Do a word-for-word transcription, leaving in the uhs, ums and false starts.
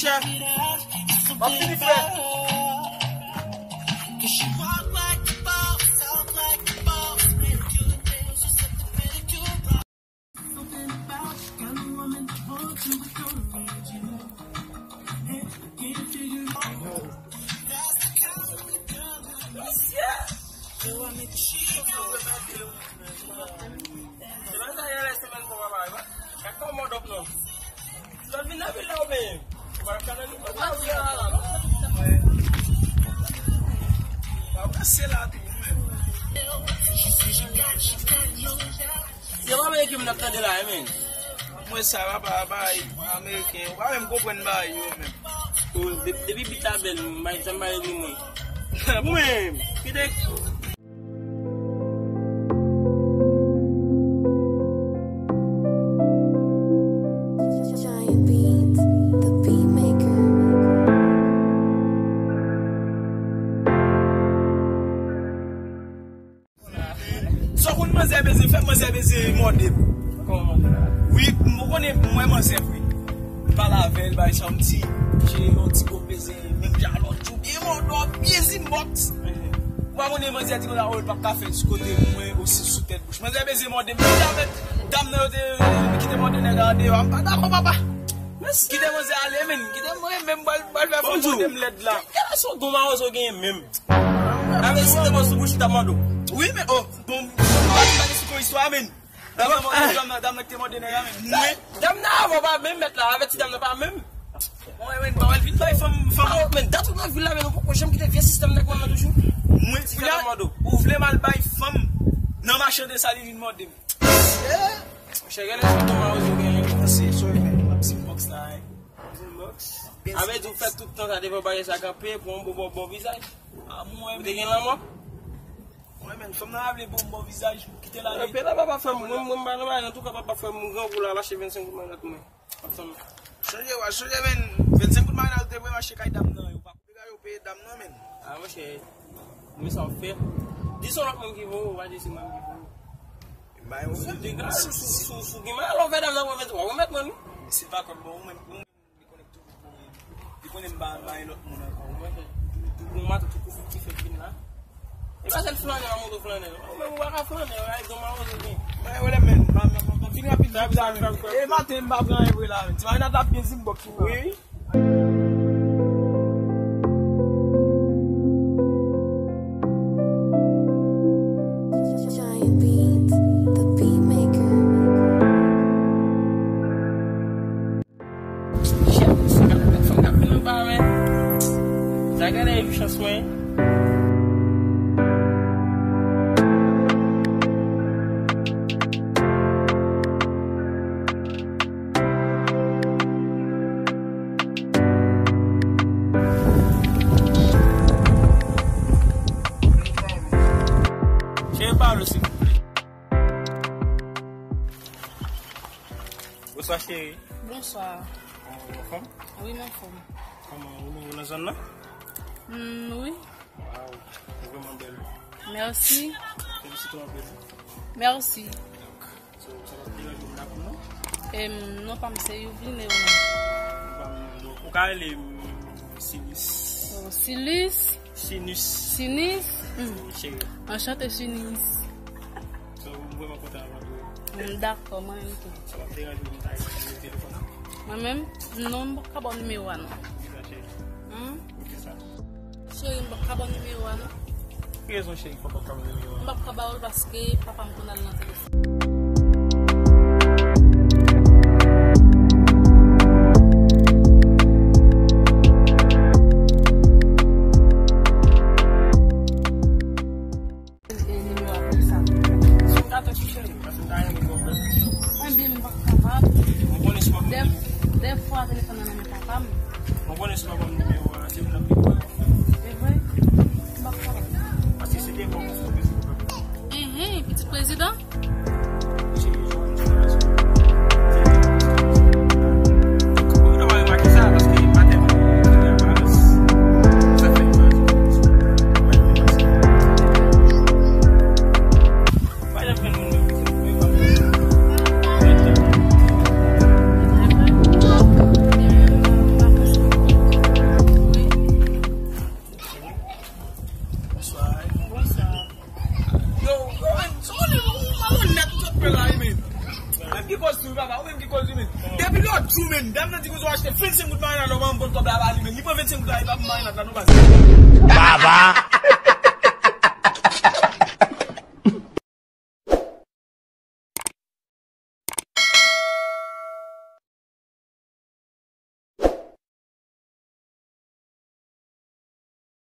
M ap fini, frè. Se pa menm ki m ap tande la, men. Mwen sa va pa bay ameriken, ou pa menm konprann bagay yo menm. Depi bit la bèl, m bay, sa m bay li mwen. Mwen menm, kite. Giant Beats, the beat maker. Sa w konn manzè beze fè, manzè beze mòde m. Kòman mòde la? Wi, m konnen mwen manzè vre. M pale avè l, bay sa yon ti, yon ti gwo beze, menm jan lòt jou, byen mòde w, byen zinboks. Ou pa konnen manzè di konsa, oh, l p ap ka fè l sou kote mwen, osi sou tèt bouch. Manzè beze mòde m, menm jan avèk dam nan yo te kite mòde nèg la andeyò a, m pa dakò, papa. Kite manzè ale, men, kite mwen, menm pral, pral fè fòm mòde m lèd la. Kèl sou gwo mawozo genyen menm? Avè si te mò sou bouch, li t ap mande w. Wi, men, oh, bon, m pa gen sou istwa, men. Dam nan, dam nan, dam nan ki te mande nèg la, men. Mwen. Dam nan avè w pa menm mèt la, avèti dam nan pa menm. Mwen, men, ba w al vin bay fanm, fanm. Ah, men, dat ou nan vil la, men, nou poko janm kite vye sistèm nèg mwen nan toujou. Mwen, ou vle m al bay fanm nan machann Desalin vin mande m. Monchè, gade sou gwo mawozo genyen. Se, sorry, men, m ap zinboks la, eh. Zinboks. Avè di w fè tout tan sa devan bagay sa kanpe pou yon bon, bon, bon vizaj. Ah, mwen, ou te gen lanmò? Mwen menm, fanm nan pa vle bon, bon vizaj, kite l ale. Anpil la, papa, fanm, mwen, mwen, m pa nan bagay, antouka, papa, fanm, mwen grangou la, mache vennsenk goud marinad mwen. Fanm. Chanje, wa, chanje, men, vennsenk goud marinad te vre mache kay dam nan, yo pa koute yo peye dam nan, men. Ah, monchè, men sa w fè. Di se yon lòt moun ki voye w, ou pa di se mwen ki voye w. Bay ou. Si w degaje, si, si, si w gen mal, ou fè dam nan pran vennsenk, w remèt mwen, wi. Si l pa konn bon, ou menm, ou Li konnen tout pou li. Li konnen m pa, pa gen lòt moun ankò. Tou bon maten, tou koufik ki fèt vin la. E pa sèl flanè, yon moto flanè. Ou menm ou pa ka flanè, ou ay don mawozo gen. Mwen, wè, men, m ap vin rapid, vin la, men. E maten, m pa pran anyen vre la, men. Ti marinad la ap byen zinboks pou mwen. Wi. Giant Beats, the beat maker. Shit, sa gade lòt fanm k ap vin anba, men. Sa gade yon chans mwen. Cheri, pale, silvouplè. Bonswa, cheri. Bonswa. Ou anfòm? Wi, m anfòm. Kòman, ou nouvo nan zòn nan? Mm, wi. Waw, ou vrèman bèl. Mèsi. Felisite w anpil. Mèsi. So, sa p ap deranje w nan kay la, non? Em, non pa m se Youvline, ou menm? Non pa m, non. Ou ka rele m Silis. Oh, Silis? Sinus. Sinus? Hmm. Cheri. Anchante, Sinus. So, m vrèman kontan avè w. M dakò, mwen menm tou. Sa p ap deranje w, m ta rele w telefòn nan? Mwen menm? Non, m p ap ka ba w nimewo a, non. Poukisa, cheri? Hmm? Poukisa? Cheri, m p ap ka ba w nimewo a, non. Ki rezon, cheri, fò m p ap ka ba w nimewo a? M p ap ka ba w l paske papa m konn al nan telefòn. E, nimewo a konsa. Sou katon ti cheri, paske m ta renmen konprann. Ebyen, m p ap kapab. Ou konnen si w ap... Dè, dèfwa, telefòn nan nan men papa m. Ou konnen si w ap ban m nimewo a, se moun ap peye w. E vre? M p ap kapab. Paske se te bon, se te bon. Enhen, pitit prezidan. Ou menm ki koz li, men. Depi lòt jou, men, dam nan di konsa w achte vennsenk goud marinad la, ou pa konn kòb la ba li, men. Li pran vennsenk goud la, li pa pou marinad la, non, baz. Baba!